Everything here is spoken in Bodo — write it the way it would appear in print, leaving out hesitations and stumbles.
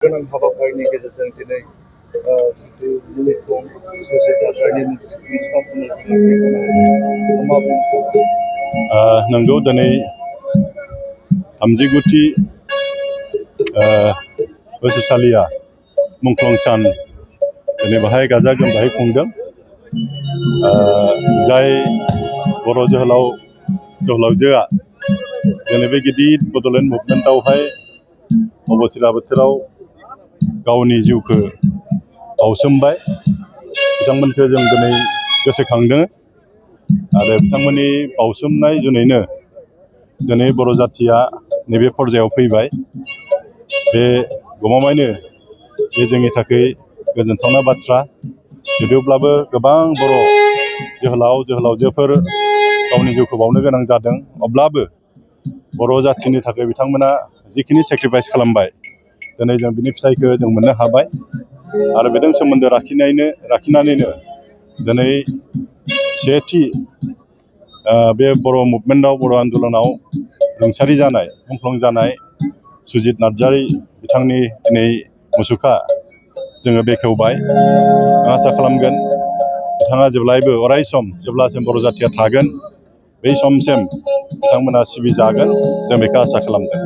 गोनां हाबाफारिनि गेजेरजों दिनै जिथु मुलुगखौ सुजित नार्जारिनि नंगौ दिनै 39थि बोसोरसालिया मुंख्लं सान दिनै बाहाय गाजा गोमजायै खुंदों। जाय बर' जोहोलावजोआ दिनै बे गिदिर बड'लेण्ड मुभमेन्टआवहाय अबथिरा बोथोराव गावनि जिउखौ बाउसोमबाय। बिथांमोनखौ जों दिनै गोसोखांदों आरो बिथांमोननि बाउसोमनाय जुनैनो दिनै बर' जाथिया नैबे पर्जायाव फैबाय। बे गमामायैनो बे जोंनि थाखाय गोजोनथावना बाथ्रा। जुदिब्लाबो गोबां बर' जोहोलावजोफोर गावनि जिउखौ बाउनो गोनां जादों, अब्लाबो बर' जाथिनि थाखाय बिथांमोना जिखिनि सेक्रिफाइस खालामबाय, दिनै जों बिनि फिथाइखौ जों मोननो हाबाय। आरो बेजों सोमोन्दो लाखिनानैनो दिनै सेथि बे बर' मुभमेन्टआव, बर' आन्दलनाव रुंसारि जानाय, मुंख्लं जानाय सुजित नार्जारि बिथांनि दिनै मुसुखा जोङो बेखेवबाय। आं आसा खालामगोन बिथाङा जेब्लायबो अरायसम जेब्लासिम बर' जाथिया थागोन बै समसिम बिथांमोना सिबिजागोन, जों बेखौ आसा खालामदों।